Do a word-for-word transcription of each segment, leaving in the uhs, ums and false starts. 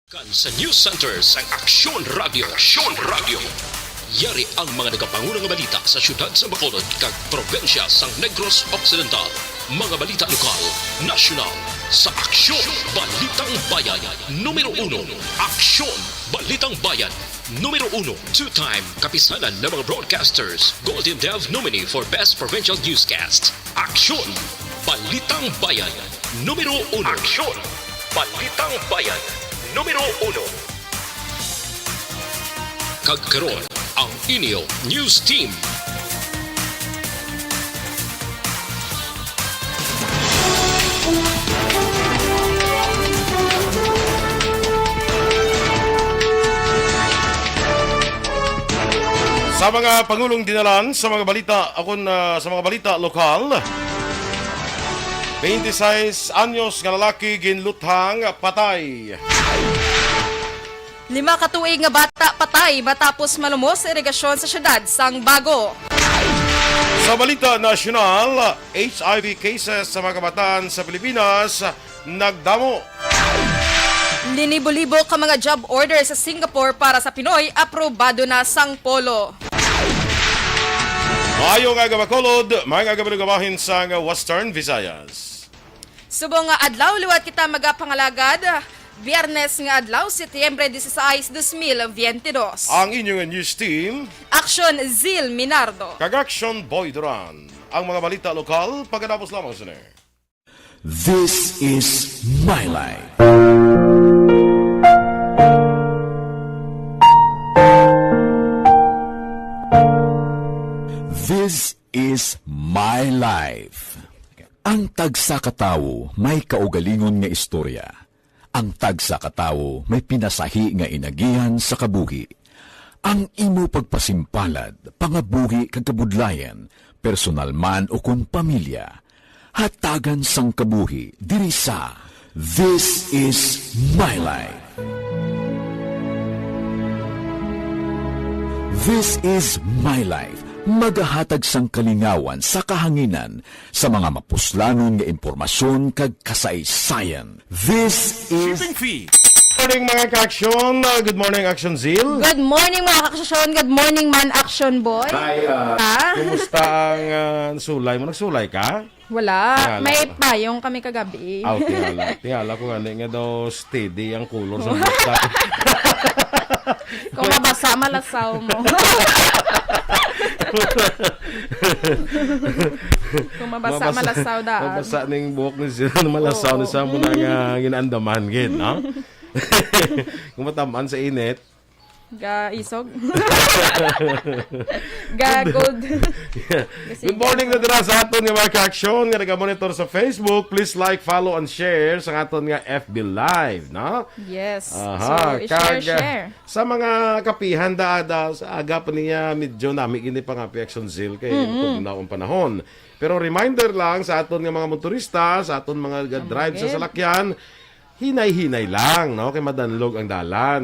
Kan sa News Center sang Aksyon Radio. Aksyon Radio. Yari ang mga nagapanguna nga balita sa siyudad sa Bacolod kag probinsya sang Negros Occidental. Mga balita lokal, nasyonal, sa Aksyon Balitang Bayan numero uno. Aksyon Balitang Bayan numero uno. Two-time kapisanan ng mga broadcasters, Golden Dove nominee for Best Provincial Newscast. Aksyon Balitang Bayan numero uno. Aksyon Balitang Bayan numero uno. Kag karon, ang inyo news team. Sa mga pangulong dinalan sa mga balita, akon, ah, sa mga balita lokal, twenty-six anyos nga lalaki ginluthang patay. Lima ka tuig nga bata patay matapos malumos sa irigasyon sa siyudad sang Bago. Sa balita nasyonal, H I V cases sa mga kabataan sa Pilipinas nagdamo. Linibo-libo ka mga job order sa Singapore para sa Pinoy aprobado na sang Polo. Maayo nga aga, Bacolod, mga aga, bahin sang Western Visayas. Subong nga adlaw, liwat kita magapangalagad. Biyernes nga adlaw, Setyembre dieciséis, dos mil veintidós. Ang inyong news team, Action Zil Minardo. Kag Action Boy Duran. Ang mga balita lokal, pagkatapos lamang sini. This is my life. This is my life. Ang tagsa ka tawo may kaugalingon nga istorya. Ang tagsa ka tawo may pinasahi nga inagihan sa kabuhi. Ang imo pagpasimpalad, pangabuhi kag kabudlayan, personal man o kon pamilya, hatagan sang kabuhi diri sa This Is My Life. This Is My Life, magahatag sang kalingawan sa kahanginan sa mga mapuslanon nga impormasyon kag kasaysayan. This is Shipping fee. Morning, mga ka-aksyon. Uh, good morning, Action Zil. Good morning, mga ka-aksyon. Good morning man, Action Boy. Hi, uh, Ha? Kumusta ang, uh, sulay mo? Nagsulay ka? Wala. Wala. May payong kami kagabi. Aw, tingala. Tingala ko nga, nga daw steady ang kulor sa buhok. Kung mabasa, malasaw mo. Kung mabasa, Mabasa, malasaw daan. Mabasa ning buhok ni Zil, malasaw Oo. ni sa mo na nga ginaandaman, gid, no? Kung matamaan sa init. Ga isog. Ga gold. Kasi Good morning na dira sa aton nga mga ka-aksyon nga naga-monitor sa Facebook. Please like, follow, and share sa aton nga F B Live, no? Yes. Aha, So, i-share, kag, share. Sa mga kapihan da, da, sa aga pa niya, medyo nami gini pa nga pi Action Zil kay Mm-mm. tugnaw ang panahon. Pero reminder lang sa aton nga mga motorista, sa aton mga ga-drive sa Amagid. salakyan, hinay-hinay lang, no? Kay madanlog ang dalan.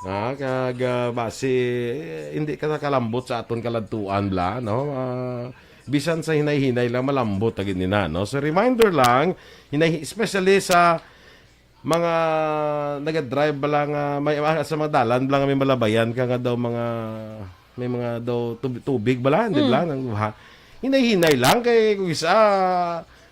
Ha? Kag, ah, basi, eh, hindi ka nakalambot sa aton kaladtuan, bla, no? Ah, bisan sa hinay-hinay lang, malambot agad nina, no? So, reminder lang, hinay, especially sa mga naga-drive bala nga may, ah, sa mga dalan bala nga may malabayan ka nga daw mga, may mga daw tub-, tubig bala, di Mm. bala? Nang, ha? Hinay-hinay lang kay kung isa,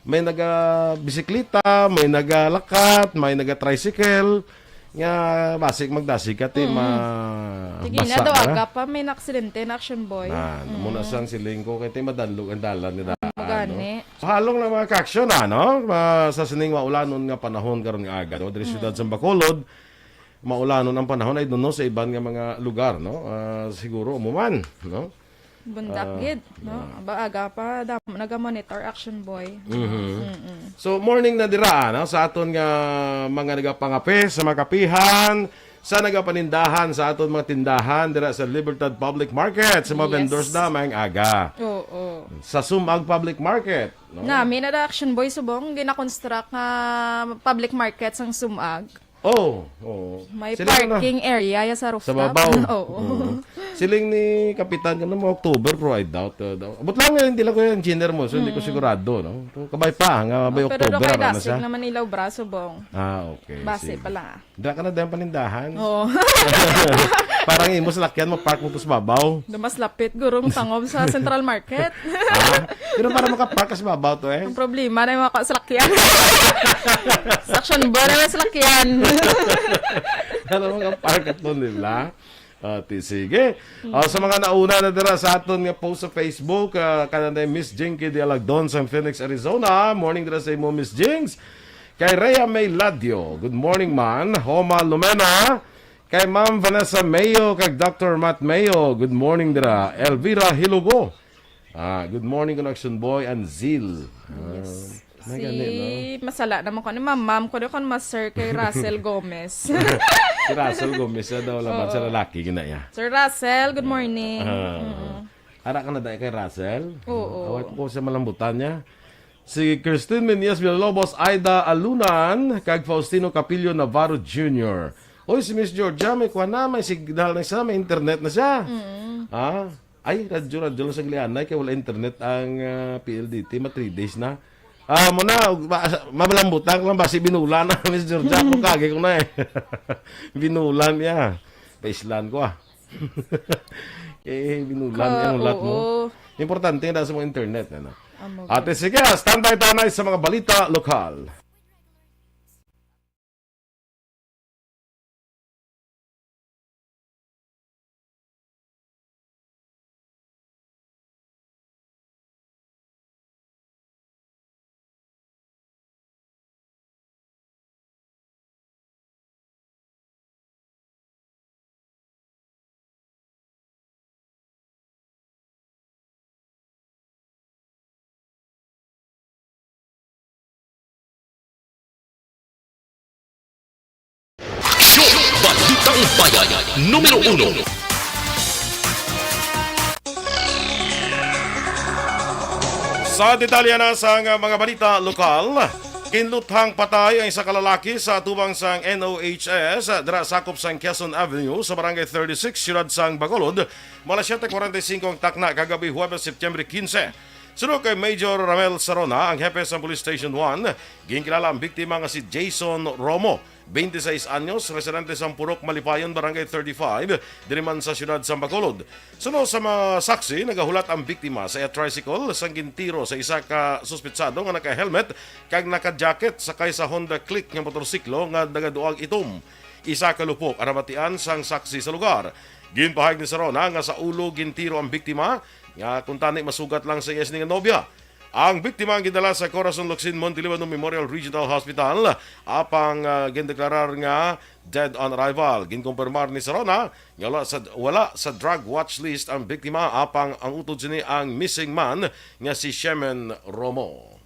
may naga-bisikleta, may nagalakat, may naga-tricycle, nga basig magdasig ka, ti Mm. ma-, Sige basa na daw, ka. aga pa, may naaksidente na Action Boy. Na, Mm. muna sang siling ko, kay ti madanlog ang dalan ni daan, Magani. no? Halong lang mga ka-aksyon, ha, no? Ma-, sa sining maulanon nga panahon karon nga aga, no? Diri sa siyudad Mm. sa Bacolod, maulanon ang panahon, I don't know sa iban nga mga lugar, no? Ah, siguro umuman, no? Bundak Ah, gid, no? ah. Ba, aga pa, dam-, naga-monitor Action Boy. Mhm. Mm-mm. So, morning na dira, no? Sa aton nga mga nagapangape, sa mga kapihan, sa nagapanindahan, sa aton mga tindahan, dira sa Libertad Public Market, sa mga Yes. vendors na, maayong aga. Oo. Sa Sumag Public Market, no? Nami na da Action Boy subong, ginakonstruct nga public market sang Sumag. Oh, oh. May Sila na. parking area ya sa Sa rooftop. babaw. Oo. Oo. Siling ni Kapitan ka na mga October, pero I doubt. Uh, daw. But lang nga, hindi lang ko yung engineer mo, so hindi ko Mm. sigurado, no? Pero kabay pa, nga may Oh, pero October, doon kay ano na Dasig siya? naman ilaw braso, Bong. Ah, okay. Base Sige. pa lang, ah. Dira ka na dahil panindahan. Oo. Parang imo sa lakyan mo, park mo to sa babaw. Doon mas lapit, gurong tangob sa Central Market. Ah, pero para makapark ka sa babaw to, eh. Ang problema na yung mga salakyan. Section ba na yung salakyan? Alam mo, ang park at nun, di ba? Ati, sige. Ah, sa mga nauna na dira sa aton nga post sa Facebook, ah, kanang Miss Jinky de Alagdon sa Phoenix, Arizona. Morning dira sa imo, Miss Jinx. Kay Rhea May Ladio, good morning, man. Homa Lumena. Kay Ma'am Vanessa Mayo, kag Doctor Matt Mayo, good morning dira. Elvira Hilugo. Ah, good morning, Connection Boy and Zil. Ah, Yes. may Si gani, no? Masala naman ko ni ma'am, ma'am ko ni kon mas sir kay Russell Gomez. Si Russell Gomez na daw laban sa Oo. lalaki, gina niya. Sir Russell, good morning. Ah. Mm. Ara ka na dahil kay Russell? Oo. Awat ko sa malambutan niya. Si Christine Meneas Villalobos, Aida Alunan, kag Faustino Capillo Navarro Junior. Oy, si Miss Georgia, may kuha na, may signal na siya, may internet na siya. Mm. Ah, ay, radyo, radyo lang sa Glianay, kay wala internet ang, ah, P L D T, ma three days na. Ah, mo na, ma-, mamalambutang lang ba si Binula na, Miss Georgia, kung kagi ko na eh. Binulan niya. Paislan ko ah. Eh, Binulan Ka-, yung ulat mo. oo. Importante nga sa mga internet, ano? Amo Ate, gid. Sige, ah, standby tanay sa mga balita lokal. Aksyon! Balitang Bayan, numero uno. Sa detalye na sa nga mga balita lokal, ginluthang patay ang isa ka lalaki sa atubang sang N O H S dira sakop sang Quezon Avenue sa Barangay thirty-six, siyudad sang Bacolod, mga alas siyete cuarenta y cinco ang takna kagabi, Huwebes, Septyembre quince. Suno kay Major Ramel Sarona, ang hepe sa Police Station one, ginkilala ang biktima nga si Jason Romo, twenty-six anyos, residente sa Purok Malipayon, Barangay thirty-five, diri man sa siyudad sa Bacolod. Suno sa mga saksi, nagahulat ang biktima sa iya tricycle sang gintiro sa isa ka suspetsado nga naka-helmet kag naka-jacket sakay sa Honda Click nga motorsiklo nga nagaduag itom. Isa ka lupok ang nabatian sang saksi sa lugar. Ginpahayag ni Sarona nga sa ulo gintiro ang biktima, nga kuntani masugat lang sa iya sini nga nobya. Ang biktima ang gindala sa Corazon Locsin Monte Libano Memorial Regional Hospital, apang, ah, gindeklarar nga dead on arrival. Ginkumpirmar ni Sarona nga wala sa, wala sa drug watch list ang biktima, apang ang utod sini ang missing man nga si Shemen Romo.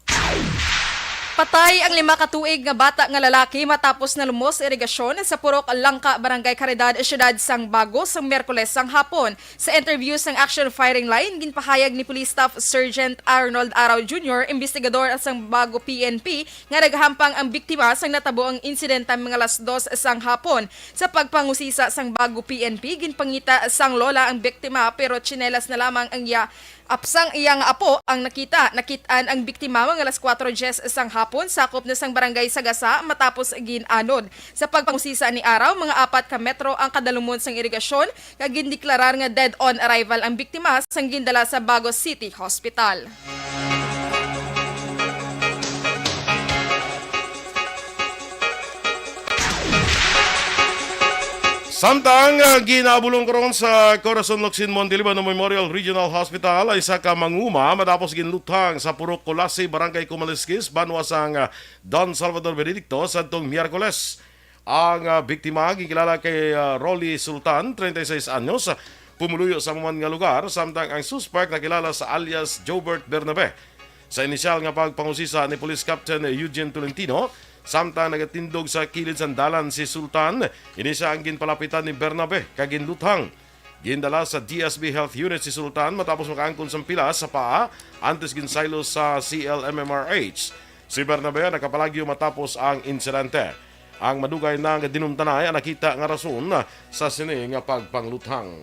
Patay ang lima ka tuig nga bata nga lalaki matapos nalumos sa irigasyon sa Purok Langka, Barangay Caridad, Siyudad sang Bago, sang Miyerkules sang hapon. Sa interview sang Action Firing Line, ginpahayag ni Police Staff Sergeant Arnold Arao Junior, imbestigador sang Bago P N P, nga nagahampang ang biktima sang natabo ang insidente mga alas dos sang hapon. Sa pagpangusisa sang Bago P N P, ginpangita sang lola ang biktima, pero tsinelas na lamang ang iya Apsang iya nga apo ang nakita, nakit-an ang biktima mga alas kuwatro diyes sang hapon, sakop na sang Barangay Sagasa, matapos gin-anod. Sa pagpangusisa ni Arao, mga apat ka metro ang kadalumon sang irigasyon, kag gindeklarar nga dead on arrival ang biktima sang gindala sa Bago City Hospital. Samtang, ah, ginabulong karon sa Corazon Locsin Monte Libano Memorial Regional Hospital ang isa ka manguma matapos ginluthang sa Purok Culasi, Barangay Kumaliskis, banwa sang, ah, Don Salvador Benedicto sadtong Miyerkules. Ang, ah, biktima ginkilala kay, ah, Rolly Sultan, treinta y seis anyos, pumuluyo sa amo man nga lugar, samtang ang suspek nakilala sa alias Jobert Bernabe. Sa inisyal nga pagpangusisa ni Police Captain Eugene Tolentino, samtang nagatindog sa kilid sang dalan si Sultan, ini sia ang ginpalapitan ni Bernabe kag ginluthang. Gindala sa D S B Health Unit si Sultan matapos makaangkon sang pilas sa paa, antes ginsaylo sa C L M M R H. Si Bernabe nakapalagyo matapos ang insidente. Ang madugay na nga dinumtanay ang nakita nga rason sa sini nga pagpangluthang.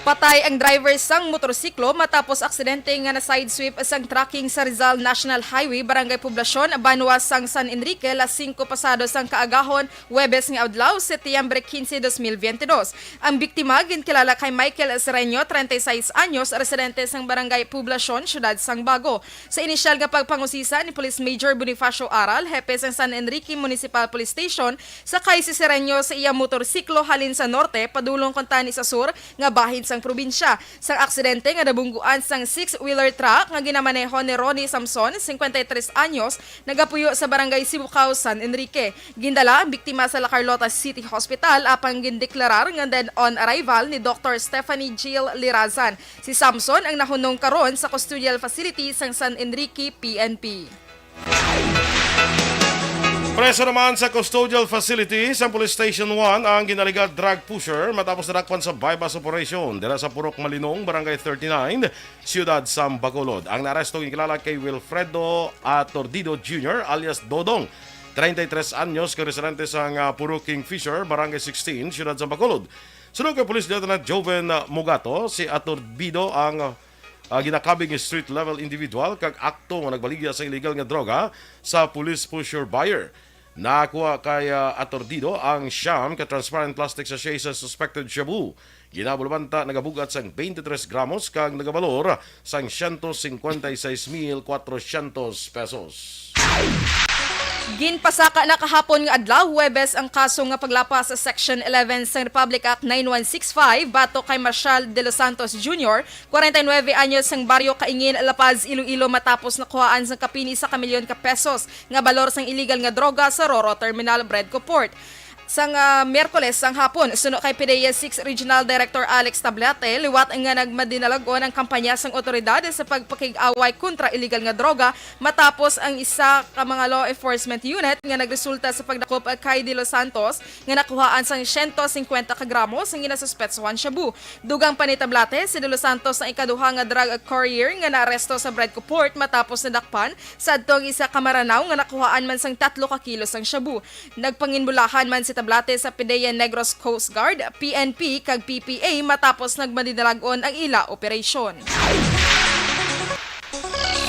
Patay ang driver sang motorsiklo matapos aksidente nga na-sidesweep sang trucking sa Rizal National Highway, Barangay Poblacion, banwa sang San Enrique, alas singko pasado sang kaagahon, Huwebes nga adlaw, Setyembre quince, dos mil veintidós. Ang biktima ginkilala kay Michael Sereño, treinta y seis anyos, residente sang Barangay Poblacion, Siyudad sang Bago. Sa inisyal nga pagpangusisa ni Police Major Bonifacio Aral, hepe sang San Enrique Municipal Police Station, sakay si Sereño sa iya motorsiklo halin sa norte padulong kuntani sa sur nga bahin sang probinsya. Sang aksidente nga nabungguan sang six-wheeler truck nga ginamaneho ni Ronnie Samson, cincuenta y tres anyos, nagapuyo sa Barangay Sibukaw, San Enrique. Gindala ang biktima sa La Carlota City Hospital apang gindeklarar nga dead on arrival ni Doktor Stephanie Jill Lirazan. Si Samson ang nahunong karon sa custodial facility sang San Enrique P N P. Preso naman sa custodial facility sang Police Station one ang ginaligad drug pusher matapos nadakpan sa buy-bust operation dira sa Purok Malinong, Barangay thirty-nine, Siyudad sang Bacolod. Ang naaresto ginkilala kay Wilfredo Atordido Junior alias Dodong, treinta y tres anyos, ka residente sang, ah, Purok Kingfisher, Barangay sixteen, Siyudad sang Bacolod. Suno kay Police Lieutenant Joven Mugato, si Atordido ang, ah, ginakabig nga street-level individual kag akto nga nagbaligya sa illegal nga droga sa police pusher buyer. Nakuha kay, ah, Atordido ang siyam ka transparent plastic sachet sa suspected shabu. Ginabulbanta nagabug-at sang twenty-three gramos kag nagabalor sang ciento cincuenta y seis mil cuatrocientos pesos. Ginpasaka na kahapon nga adlaw, Huwebes, ang kaso nga paglapas sa Section eleven sang Republic Act nine one six five batok kay Marshall De Los Santos Junior, kwarenta y nuebe anyos, sang Baryo Kaingin, La Paz, Iloilo, matapos nakuhaan sang kapin isa ka milyon ka pesos nga balor sang iligal nga droga sa Roro Terminal, Bredco Port. Sang, ah, Miyerkules sang hapon, suno kay PDEA six Regional Director Alex Tablate, liwat nga nagmadinalagon ang kampanya sang awtoridad sa pagpakig-away kontra iligal nga droga, matapos ang isa ka mga law enforcement unit nga nagresulta sa pagdakop kay De Los Santos nga nakuhaan sang siyento singkwenta ka gramo sang ginasuspetsuhan shabu. Dugang pa ni Tablate, si De Los Santos ang ikaduha nga drug courier nga naaresto sa Bredco Port matapos nadakpan sadto ang isa ka Maranao nga nakuhaan man sang tatlo ka kilo sang shabu. Nagpanginbulahan man si Tablate sa PDEA Negros Coast Guard, P N P, kag P P A matapos nagmadinalag-on ang ila operasyon.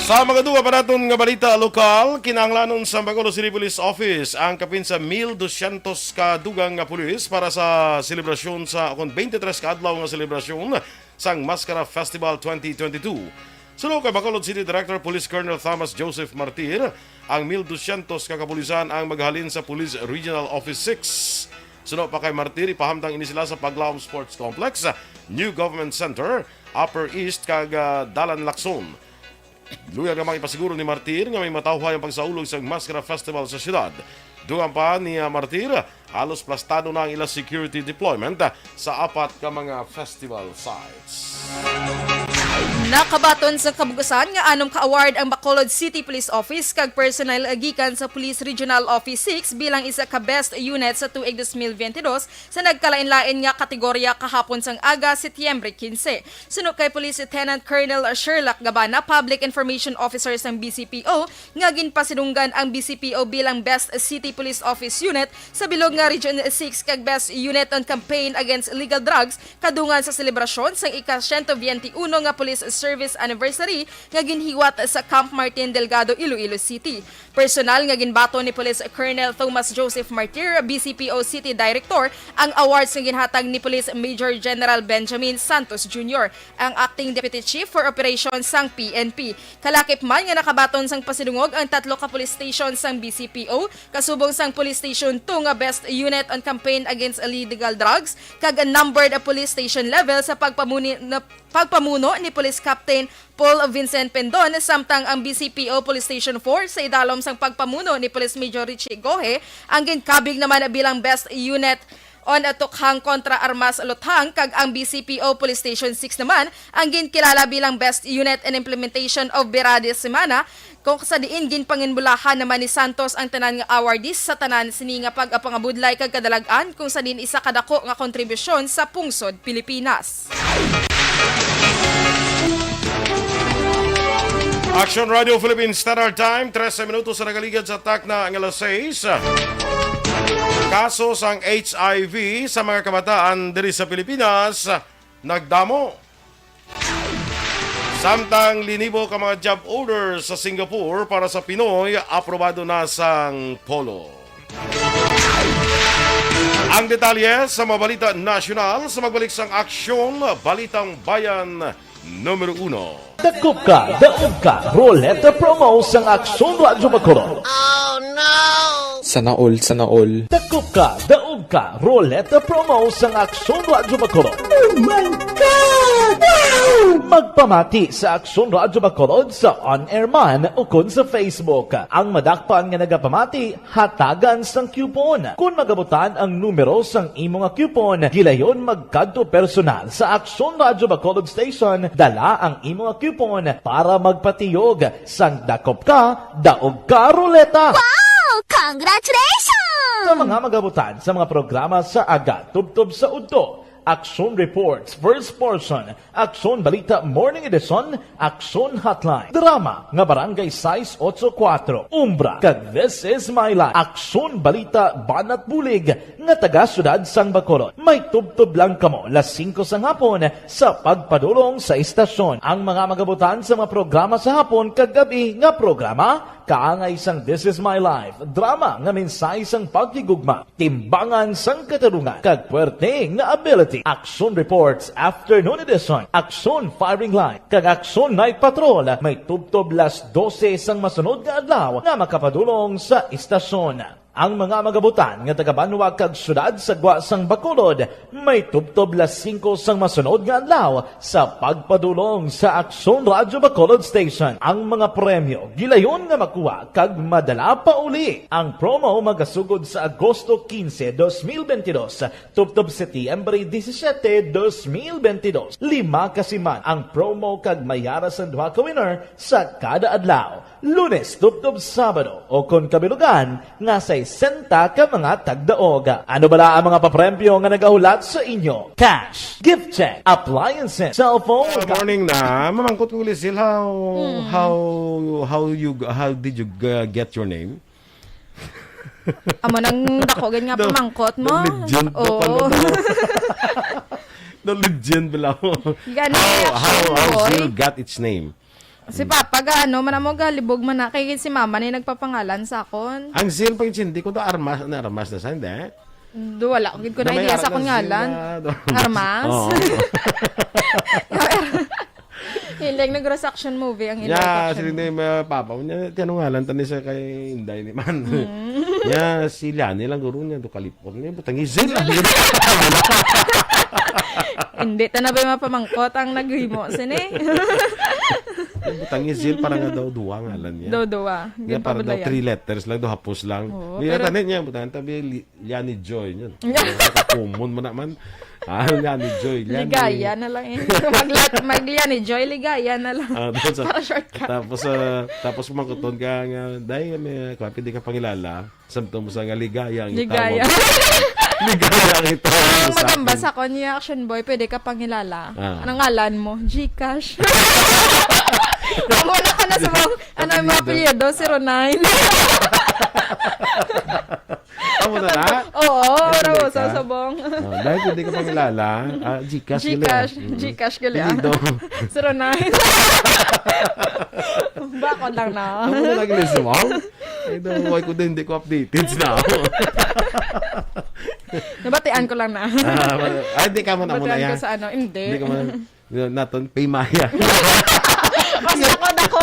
Sa mga duwa pa naton nga balita lokal, kinahanglanon sa Bacolod City Police Office ang kapin sa mil dosyentos ka dugang nga pulis para sa selebrasyon sa, kon twenty-three ka adlaw nga selebrasyon sang Maskara Festival twenty twenty-two. Suno kay Bacolod City Director Police Colonel Thomas Joseph Martir, ang mil dosyentos ka kapulisan ang maghalin sa Police Regional Office six. Suno pa kay Martir, ipahamtang ini sila sa Paglaom Sports Complex, New Government Center, Upper East, kag, ah, Dalan Lacson. Luyag lamang ipasiguro ni Martir nga may matawhay ang pagsaulog sang Maskara Festival sa siyudad. Dugang pa ni, ah, Martir, halos plastado na ang ila security deployment, ah, sa apat ka mga festival sites. Nakabaton sa kabug-usan nga anom ka award ang Bacolod City Police Office kag personnel gikan sa Police Regional Office six bilang isa ka best unit sa tuig dos mil veintidós sa nagkalain-lain nga kategorya kahapon sang aga, Setyembre quince. Suno kay Police Lieutenant Colonel Sherlock Gabana, Public Information Officer sang B C P O, nga ginpasidunggan ang B C P O bilang Best City Police Office Unit sa bilog nga Region six kag Best Unit on Campaign Against Illegal Drugs kadungan sa selebrasyon sang ika-siyento biyente uno nga Police Service Anniversary nga ginhiwat sa Camp Martin Delgado, Iloilo City. Personal nga ginbaton ni Police Colonel Thomas Joseph Martir, B C P O City Director, ang awards nga ginhatag ni Police Major General Benjamin Santos Junior, ang Acting Deputy Chief for Operations sang P N P. Kalakip man nga nakabaton sang pasidungog ang tatlo ka police station sang B C P O, kasubong sang Police Station two nga Best Unit on Campaign Against Illegal Drugs, kag ang numbered police station level sa pagpamuni-, na, pagpamuno ni Police Captain Paul Vincent Pendon, samtang ang B C P O Police Station four sa idalom sang pagpamuno ni Police Major Richie Gohe ang ginkabig naman bilang Best Unit on Tukhang kontra Armas Luthang, kag ang B C P O Police Station six naman ang ginkilala bilang Best Unit in Implementation of Bira de Semana, kung sa diin ginpanginbulahan naman ni Santos ang tanan nga awardees sa tanan sini nga pagpangabudlay kag kadalag-an, kung sa diin isa ka dako nga kontribusyon sa pungsod Pilipinas. Action Radio Philippines Standard Time, trese minutos sa nagaligad sa takna nga alas sais. Kaso sang H I V sa mga kabataan diri sa Pilipinas nagdamo. Samtang linibo ka mga job orders sa Singapore para sa Pinoy, aprobado na sang polo. Ang detalye sa mga balita nasyonal sa magbalik sang Aksyon Balitang Bayan numero uno. Dakop ka, daog ka, Roleta Promo sang Aksyon Radyo Bacolod. Sana all, sana all. Dakop ka, daog ka, Roleta Promo sang Aksyon Radyo Bacolod. Oh my God! Wow! Magpamati sa Aksyon Radyo Bacolod sa on-air man ukon sa Facebook. Ang madakpan nga nagapamati, hatagan sang coupon. Kon magabutan ang numero sang imo nga coupon, gilayon magkadto personal sa Aksyon Radyo Bacolod Station, dala ang imo nga coupon para magpatiyog sang dakop ka, daog ka, Roleta. Wow! Congratulations! Sa mga magabutan sa mga programa sa aga, tubtob sa udto, Aksyon Reports, First Portion, Aksyon Balita Morning Edition, Aksyon Hotline, drama nga Barangay sais otso kuwatro, Umbra, kag This Is My Life, Aksyon Balita Banat Bulig, nga taga Siyudad sang Bacolod. May tubtob lang kamo las singko sang hapon sa pagpadulong sa istasyon. Ang mga magabutan sa mga programa sa hapon kag gab-i nga programa, kaangay sang This Is My Life, drama nga mensahe sang paghigugma, timbangan sang katarungan, kag puwerte nga ability. Action Reports, Afternoon Edition, Action Firing Line, kag Action Night Patrol, may tubtob las dose sang masunod nga adlaw nga makapadulong sa istasyon. Ang mga magabutan nga taga-banwa kag siyudad sa gwa sang Bacolod may tubtob las singko sang masunod nga adlaw sa pagpadulong sa Aksyon Radyo Bacolod Station. Ang mga premyo gilayon nga makuha kag madala pa uli. Ang promo magasugod sa Agosto quince, dos mil veintidós, tubtob Setyembre disisiete, dos mil veintidós. Lima ka siman ang promo kag may ara sang duha ka winner sa kada adlaw, Lunes tubtob Sabado, o kon kabilugan nga sesenta ka mga tagdaog. Ano bala ang mga papremyo nga nagahulat sa inyo? Cash, gift check, appliances, cellphone. Good morning na. Mamangkot ko, Lisil, how, Mm. how, how you, how did you uh, get your name? Amo nang dako gid nga The- pamangkot mo. The legend, the Oo. pala mo. The legend bala mo. Gani, How, how, actually, how boy. Zil got its name? Si Papa ga, ano, man mo galibog man na. Kay si Mama ni nagpapangalan sa akon. Ang Zil, pag hindi ko to armas, na armas na sa, hindi? Do, wala ko gid ko na Gamay idea sa armas akon Zil ngalan. na, do. Armas? Oo. Hiling nag-reaction movie ang Inday Yeah, Caption. Sila ni mga papa mo niya, tinanong ngalan tani sa kay Inday ni man. Mm. Niya, si Lani lang guro niya, do kalipon niya, butang izil lang. Hindi, ta na ba yung mapamangkot ang naghimo, sini? Butang izil, para nga daw duwa ngalan niya. Daw duwa. Niya, para daw Ginpabulayan. Three letters lang, do hapos lang. Oo, Niya, pero tani niya, butang tabi, li- Liani Joy, yun. Yeah. Common mo naman. Ah, Liani Joy. Liani. Ligaya na lang eh. Mag-, mag Liani Joy, ligaya na lang. Ah, tapos, Para shortcut. Tapos, ah, tapos kumangkuton ka nga, dahil may, kung pwede ka pangilala, samtang mo sa nga ligaya ang Ligaya. itawag. Ligaya ang itawag Ang mo sa magamba akin. Sa kon niya, Action Boy, pwede ka pangilala. Ah. Anong ngalan mo? Gcash. Ang wala ka na sa mga, ano yung mga Apelyido. Apelyido? Zero nine. Amo na na? Oo, Ay, raw, hindi sa ka? Sabong. Oh, dahil hindi ka pangilala, ah, Gcash gali, Gcash, ah. Mm. Gcash gali, Hindi ah. daw. Zero nine. Bako lang na. Amo na lagi ni Sabong? Ay, daw, why ko din, hindi ko updated na ako. Nabatian ko lang na. Ah, wala. Ay, hindi ka mo na muna Nabatian yan. ko sa ano, hindi. Hindi ka muna. Naton, Paymaya. Mas dako-dako.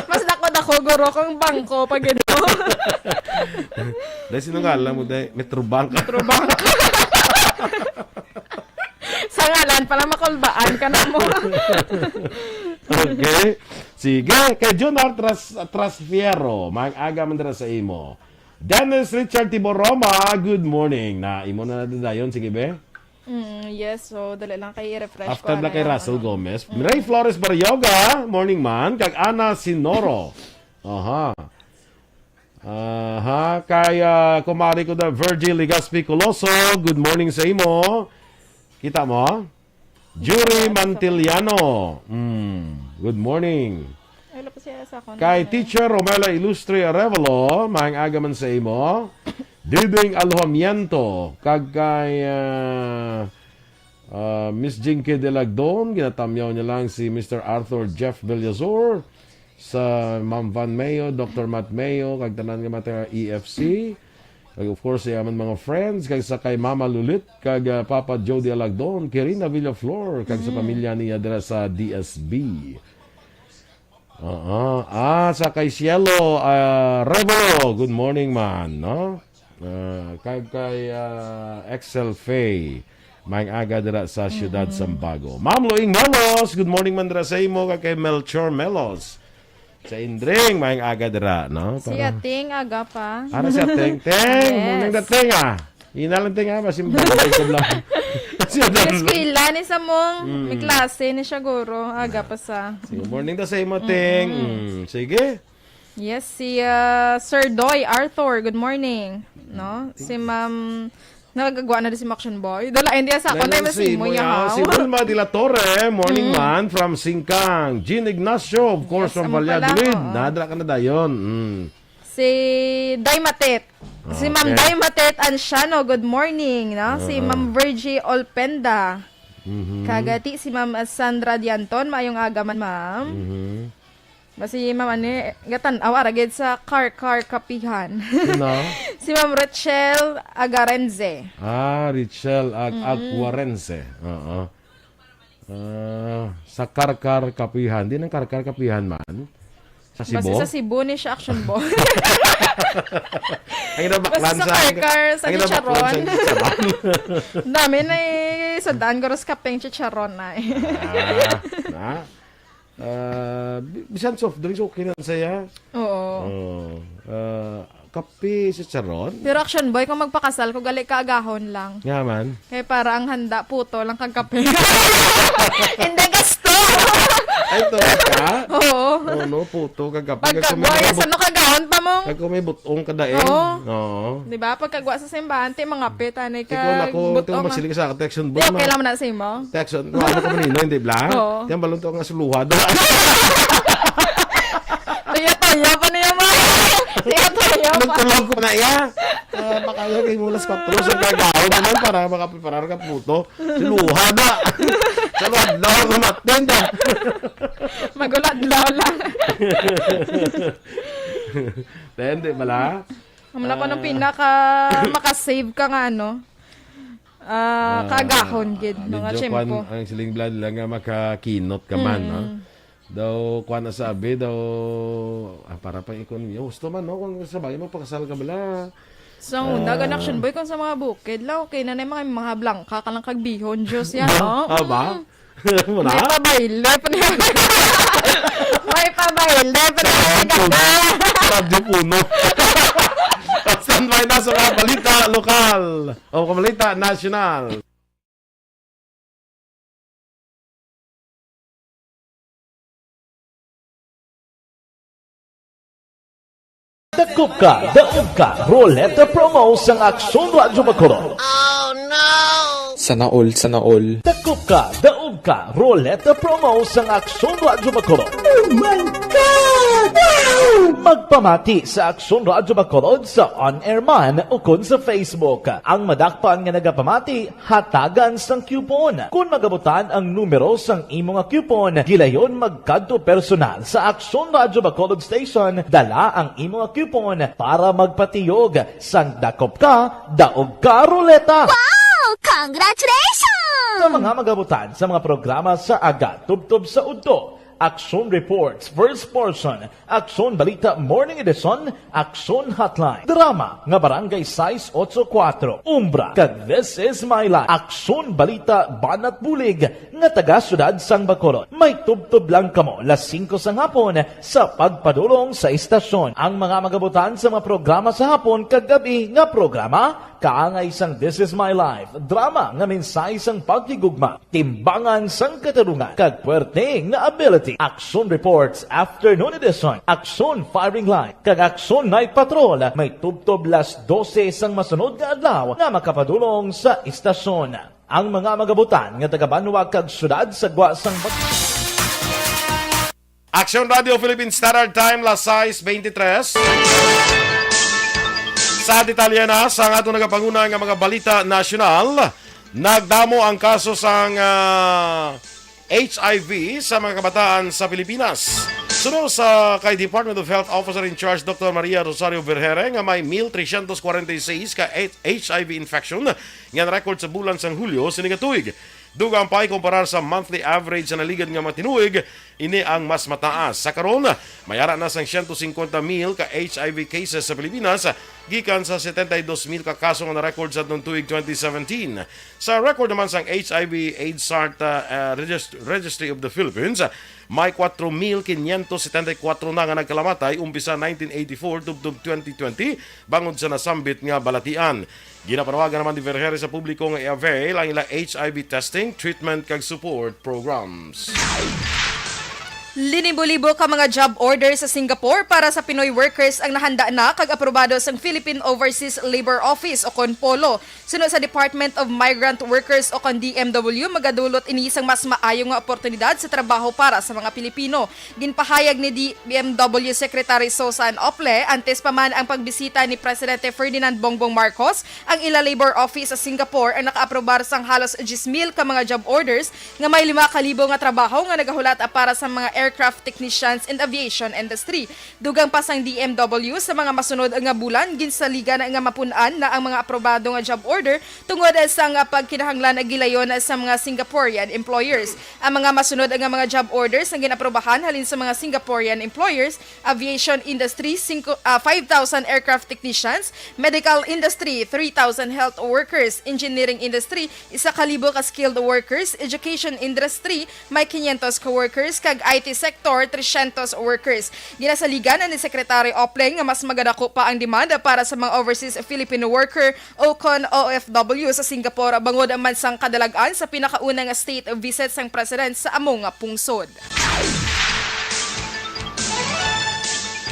Mas dako-dako, guro, kung bangko, pag ito. Dahil sino nga alam mo, dahil Metrobank. Metrobank. Sa ngalan, pala makulbaan ka na mo. Okay. Sige, kay Jun Artras, Tras Fierro, mag-aga man dira sa imo. Dennis Richard Tiboroma, good morning. Na imo na nadayon, sige be. Mm, yes, so dali lang kay i-refresh After ko na kay na, Russell ano. Gomez. Mm. Ray Flores Barrioga, morning man. Kag Ana Sinoro. Aha. Aha, kay ah, kumari ko na Virgil Legaspi Coloso. Good morning sa imo. Kita mo? Jury Mantiliano. Mm, good morning. Hello po siya. Kay Teacher Romela Ilustre Arevalo, maayong aga man sa imo. Diding Alojamiento, kag kay, ah, ah, Miss Jinky Delagdon, ginatamyaw niya lang si Mister Arthur Jeff Villazor, sa Ma'am Van Mayo, Doctor Matt Mayo, kag tanan nga mga E F C. Kag of course, sa amon mga friends, kag sa kay Mama Lulit, kag, ah, Papa Jody Alagdon, Kirina Villaflor, kag sa pamilya niya dira sa D S B. Oo. Ah, sa kay Cielo, ah, Revelo, good morning man, no? Ah, kag kay, ah, Excel Faye, maayong aga dira sa siyudad Sambago. Ma'am Loing Melos, good morning man dira sa imo, kag kay Melchor Melos. Sa Indring, maayong aga dira, no? Si Para Ating, aga pa. Ara si Ating. Teng, Yes. morning na, Teng, ah. Ina lang, Teng, ah. Masin ba? Ko lang. Kasi Sa ano, eskwela ni sa mong, Mm. may klase ni siya, guro. Aga pa sa. Sige, morning ta sa imo, Teng. Mm. Mm, sige. Yes, si, ah, Sir Doy Arthur, good morning. No? Si Ma'am, nagagawa na din si Action Boy. Dala, hindi sa ako, Dahil na si si mo Moy, niya, ah, si haw. Wilma de la Torre, morning Mm. man from Singkang. Jean Ignacio, of course, Yes, from amo pala, Valladolid. oo. Nadra ka na dayon. Mm. Si Daimatet. Si Ma'am Okay. Daimatet Anciano, good morning, no? Si Oo. Ma'am Virgie Olpenda. Mhm. Kagati si Ma'am Sandra Dianton, maayong aga man, ma'am. Mhm. Ba si Ma'am, ano, eh, gatan-, aw, ara gid sa Car Car Kapihan. Sino? Si Ma'am Rachel Agarenze. Ah, Rachel Ag-, Mm-mm. Aguarense. Oo. Ah, sa Karkar Kapihan. Di nang Karkar Kapihan man. Sa Cebu? Basta sa Cebu ni siya, Action Boy. Ang ginabaklan Basta sa sa, Karkar, sa ang ginabaklan chicharon. sa chicharon. Dami na eh, sa daan ko ros kapeng chicharon na eh. Ah, na? Ah, bi-, bisan soft drinks, okay na saya. Oo. Oo. Ah, kape, chicharon? Pero Action Boy, kung magpakasal ko, gali ka agahon lang. Nga man. Kaya para ang handa, puto lang kag kape. Hindi gasto. Ay, to ka? Oo. Oo, no, puto kag kape. Kag kung may Pagkagwaya, butong, sa ano kagahon pa mo? Kag kung may butong ka daing. Oo. Oo. Di ba? Pagkagwa sa simbahan, ti mga pit, anay ka, Ikaw na ko, butong, itong ah. masiling sa akin, Action Boy, Di, okay ma-, lang mo na sa imo? Action, ano ka manino, hindi bla? Oo. Yan balon to nga suluha, da. Tuyo-tuyo pa niya, ma. Tuyo-tuyo pa. Nagtulog ko na iya. Ah, makaya kay mula sa kwatro sa gagawin naman para makapreparar ka puto. Siluha na. Sa adlaw, kumaten na. Maguladlaw lang. Then, di bala? Ang wala pa nung Ah. pinaka makasave ka nga, ano? Ah, Ah, kaagahon gid, no, nga medyo tiyempo. Kwan, ang siling bla nila nga makakinot ka man, Mm. no? Daw, kwan na sabi, daw, ah, para pa ikon, yung gusto man, no? Kung sa bagay, magpakasal ka bala. Sa una, Ah. gan Action Boy, kung sa mga bukid, la, okay na na yung mga, mga blangka ka lang kag bihon, Diyos yan, Ba? no? Ah, ba? Mm. Wala? May pabayle pa niya. May pabayle pa niya. Radyo Puno. Standby na sa mga balita lokal o balita nasyonal. Dakop ka, daog ka, Roleta Promo sang Aksyon Radyo Bacolod. Sana all, sana all. Dakop ka, daog ka, Roleta Promo sang Aksyon Radyo Bacolod. Oh my God! Wow! Magpamati sa Aksyon Radyo Bacolod sa on-air man ukon sa Facebook. Ang madakpan nga nagapamati, hatagan sang coupon. Kon magabutan ang numero sang imo nga coupon, gilayon magkadto personal sa Aksyon Radyo Bacolod Station, dala ang imo nga coupon para magpatiyog sang dakop ka, daog ka, Roleta. Wow! Congratulations! Sa mga magabutan sa mga programa sa aga tubtob sa udto, Aksyon Reports, First Portion, Aksyon Balita Morning Edition, Aksyon Hotline, drama nga Barangay sais ocho kuatro, Umbra, kag This Is My Life, Aksyon Balita Banat Bulig nga taga Siyudad sang Bacolod. May tubtob lang kamo las singko sang hapon sa pagpadulong sa istasyon. Ang mga magabutan sa mga programa sa hapon kag gab-i nga programa, kaangay sang This Is My Life, drama nga mensahe sang paghigugma, timbangan sang katarungan, kag puwerte nga ability. Aksyon Reports Afternoon Edition, Aksyon Firing Line, kag Aksyon Night Patrol may tubtob las dose sang masunod nga adlaw nga makapadulong sa istasyon. Ang mga magabutan nga taga-banwa kag siyudad sa gwa sang Bag- Aksyon Radio Philippine Standard Time, las sais beintitres. Sa detalye na sa atong nagapanguna nga mga balita nasyonal, nagdamo ang kaso sang, ah, H I V sa mga kabataan sa Pilipinas. Suno sa kay Department of Health Officer in Charge Doktor Maria Rosario Vergere nga may mil tresyentos kwarenta y seis ka H I V infection nga na-record sa bulan sang Hulyo sini nga tuig. Dugang pa, ikumparar sa monthly average sa naligan nga mga tinuig, ini ang mas mataas. Sa karon, may ara na sang siyento singkwenta mil ka H I V cases sa Pilipinas, gikan sa setenta y dos mil ka kaso nga na-record sa atong tuig twenty seventeen. Sa record naman sang H I V AIDS SART, ah, ah, Regist-, Registry of the Philippines, may kwatro mil kinyentos setenta y kwatro na nga nagkalamatay umpisa nineteen eighty-four tubtob twenty twenty, bangod sa nasambit nga balatian. Ginapanawagan naman ni Vergere sa publiko nga i-avail ang ila H I V testing, treatment, kag support programs. Linibo-libo ka mga job order sa Singapore para sa Pinoy workers ang nahanda na kag aprobado sang Philippine Overseas Labor Office o kon polo. Suno sa Department of Migrant Workers o kon D M W, magadulot ini sang mas maayo nga oportunidad sa trabaho para sa mga Pilipino. Ginpahayag ni D M W Secretary Susan Ople antes pa man ang pagbisita ni Presidente Ferdinand Bongbong Marcos ang ila labor office sa Singapore ang nakaaprobar sang halos diyes mil ka mga job orders nga may lima ka libo nga trabaho nga nagahulat para sa mga aircraft technicians and aviation industry. Dugang pa sang D M W, sa mga masunod nga bulan, ginsaligan nga mapun-an na ang mga aprobado nga job order tungod sa nga pagkinahanglan gilayon sa mga Singaporean employers. Ang mga masunod nga mga job orders nga ginaprobahan halin sa mga Singaporean employers, aviation industry, singko, ah, five thousand aircraft technicians, medical industry, three thousand health workers, engineering industry, isa ka libo ka skilled workers, education industry, may kinyentos ka workers, kag I T sector, tresyentos workers. Ginasaligan ni Secretary Ople nga mas magadako pa ang demanda para sa mga overseas Filipino worker o kon O F W sa Singapore bangod man sang kadalag-an sa pinakauna nga state visit sang president sa amo nga pungsod.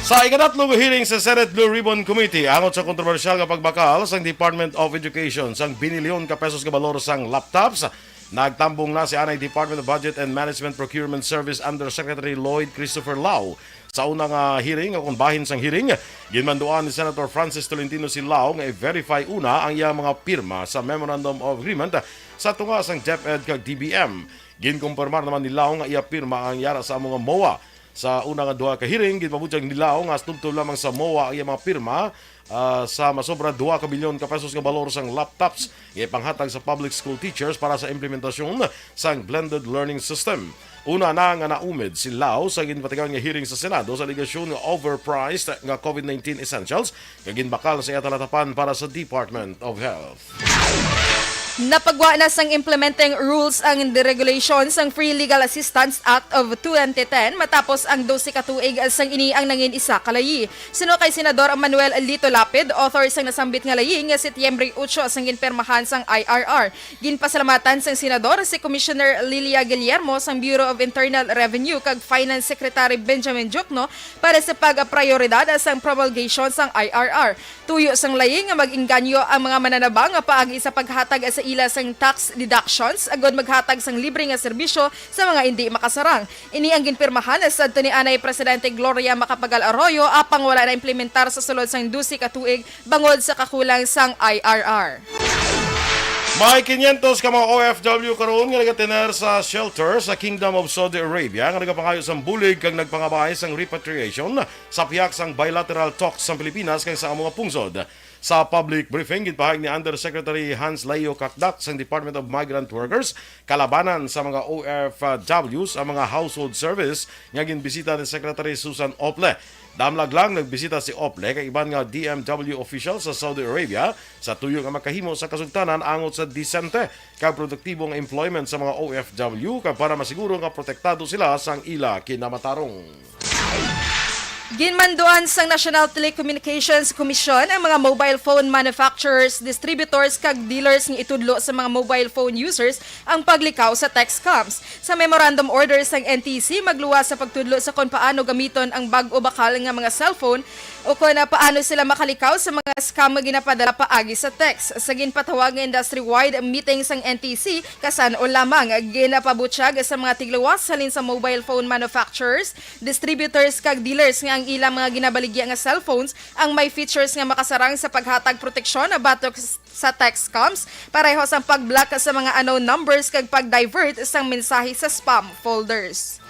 Sa ikatatlo nga hearing sa Senate Blue Ribbon Committee angot sa kontrobersyal nga pagbakal sang Department of Education sang binilyon ka pesos nga balor sang laptops, nagtambong na si anay Department of Budget and Management Procurement Service Undersecretary Lloyd Christopher Lau. Sa una nga hearing, o kon bahin sang hearing, ginmanduan ni Senator Francis Tolentino si Lau nga i-verify una ang iyang mga pirma sa Memorandum of Agreement sa tunga sang DepEd kag D B M. Ginkumpirmar naman ni Lau nga iya pirma ang yara sa amo nga MOA. Sa una nga duha ka hearing, ginpabutyag ni Lau nga tubtob lamang sa MOA ang iya mga pirma, ah, sa masobra duha ka bilyon ka pesos nga balor sang laptops nga ipanghatag sa public school teachers para sa implementasyon sang blended learning system. Una na nga naumid si Lau sa ginpatigayon nga hearing sa Senado sa alegasyon nga overpriced nga COVID nineteen essentials nga ginbakal sa iya talatapan para sa Department of Health. Napagwa na sang implementing rules ang deregulation sang Free Legal Assistance Act of twenty ten matapos ang dose ka tuig sang ini ang nangin isa ka layi. Suno kay Senador Manuel Lito Lapid, author sang nasambit nga layi nga Setyembre otso sang ginpirmahan sang I R R, ginpasalamatan sang Senador si Commissioner Lilia Guillermo sang Bureau of Internal Revenue kag Finance Secretary Benjamin Diokno para sa pagprioridad sang promulgation sang I R R. Tuyo sang layi nga mag-engganyo ang mga mananabang nga paagi sa paghatag sa ila sang tax deductions agod maghatag sang libre nga serbisyo sa mga indi makasarang. Ini ang ginpirmahan sadto ni anay Presidente Gloria Macapagal Arroyo apang wala na implementar sa sulod sang dose ka tuig bangod sa kakulang sang I R R. May kinyentos ka mga O F W karon nga nagatener sa shelter sa Kingdom of Saudi Arabia nga nagapangayo sang bulig kag nagpangabay sang repatriation sa pihak sang bilateral talks sang Pilipinas kag sa amo nga pungsod. Sa public briefing, ginpahayag ni Undersecretary Hans Leo Cacdac sang Department of Migrant Workers, kalabanan sa mga O F Ws ang mga household service nga ginbisita ni Secretary Susan Ople. Damlag lang nagbisita si Ople kag iban nga D M W official sa Saudi Arabia sa tuyo nga makahimo sa kasugtanan angot sa disente kag produktibo nga employment sa mga O F W kag para masiguro nga protektado sila sang ila kinamatarong. Ginmanduan sang National Telecommunications Commission ang mga mobile phone manufacturers, distributors, kag dealers nga itudlo sa mga mobile phone users ang paglikaw sa text scams. Sa memorandum order sang N T C, magluwas sa pagtudlo sa kon paano gamiton ang bag-o bakal nga mga cellphone o kon paano sila makalikaw sa mga scam nga ginapadala paagi sa text. Sa ginpatawag nga industry-wide meeting sang N T C, kasan-o lamang ginapabutyag sa mga tigluwas halin sa mobile phone manufacturers, distributors, kag dealers nga ang ilang mga ginabaligya nga cellphones ang may features nga makasarang sa paghatag proteksyon batok s-, sa text scams, pareho sang pag-block sa mga unknown numbers kag pag-divert sang mensahe sa spam folders.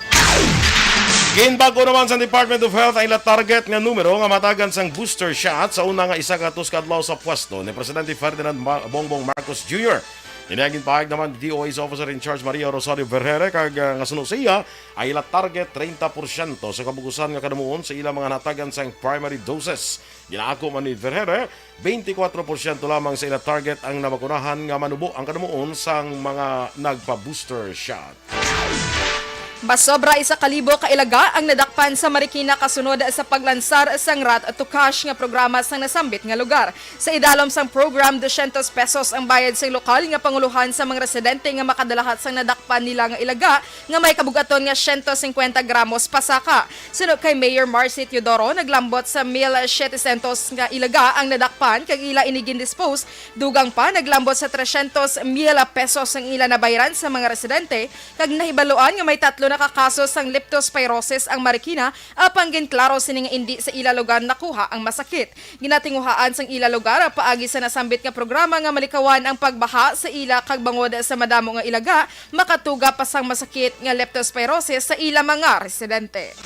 Ginbag-o naman sa Department of Health ang ila target nga numero nga matagan sang booster shot sa una nga isa ka tus ka adlaw sa pwesto ni Presidente Ferdinand Ma- Bongbong Marcos Junior. Ini ang ginpahayag naman ni D O H Officer in Charge Maria Rosario Vergere kag ah, nga suno sa iya, ang ila target treinta porsyento sa kabugusan nga kadamuon sa ila mga natagan sang primary doses. Ginaako man ni Vergere, twenty-four porsyento lamang sa ila target ang nabakunahan nga manubo ang kadamuon sang mga nagpa-booster shot. Masobra isa ka libo ka ilaga ang nadakpan sa Marikina kasunod sa paglansar sang Rat to Cash nga programa sang nasambit nga lugar. Sa idalom sang program, dosyentos pesos ang bayad sang lokal nga pangulohan sa mga residente nga makadalahat sang nadakpan nila nga ilaga nga may kabugaton nga siyento singkwenta gramos pasaka. Suno kay Mayor Marcy Teodoro, naglambot sa mil setecientos nga ilaga ang nadakpan kag ila ini gindispose. Dugang pa, naglambot sa tresyentos mil pesos ang ila nabayran sa mga residente, kag nahibaluan nga may tatlo na ka kaso sang leptospirosis ang Marikina, apang ginklaro sini nga indi sa ila lugar nakuha ang masakit. Ginatinguhaan sang ila lugar paagi sa nasambit nga programa nga malikawan ang pagbaha sa ila kag bangod sa madamo nga ilaga, makatuga pa sang masakit nga leptospirosis sa ila mga residente.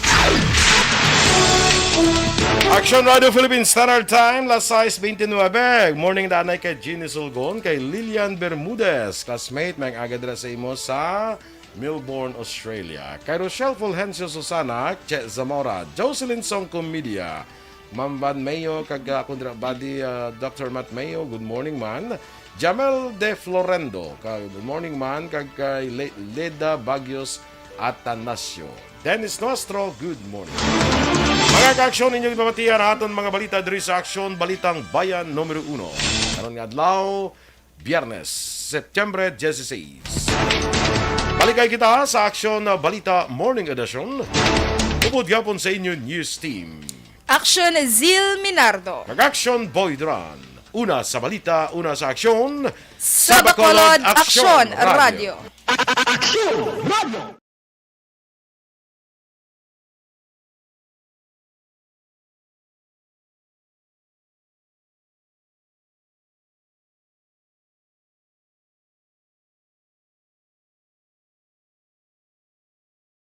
Action Radio Philippines Standard Time, las sais veintinuebe. Morning, danay kay Jeannie Sulgon, kay Lilian Bermudez. Classmate, may aga dira sa imo sa Melbourne, Australia. Kay Rochelle Fulgencio Susana, Che Zamora, Jocelyn Song Comedia, Ma'am Van Mayo, kag ah, akong dira buddy, ah, Doctor Matt Mayo. Good morning, man. Jamel De Florendo, kag good morning, man. Kag kay Le- Leda Bagios Atanasio. Dennis Nostro, good morning. Mga ka-aksyon, inyo gipamatian ang aton mga balita diri sa Aksyon Balitang Bayan numero uno. Karon nga adlaw, Biyernes, Setyembre dieciséis. Balikay kita sa Aksyon Balita Morning Edition. Upod gihapon sa inyo news team. Action Zil Minardo. Kag Action Boy Duran. Una sa balita, una sa aksyon. Sa Bacolod, Aksyon Radyo. Aksyon Radio.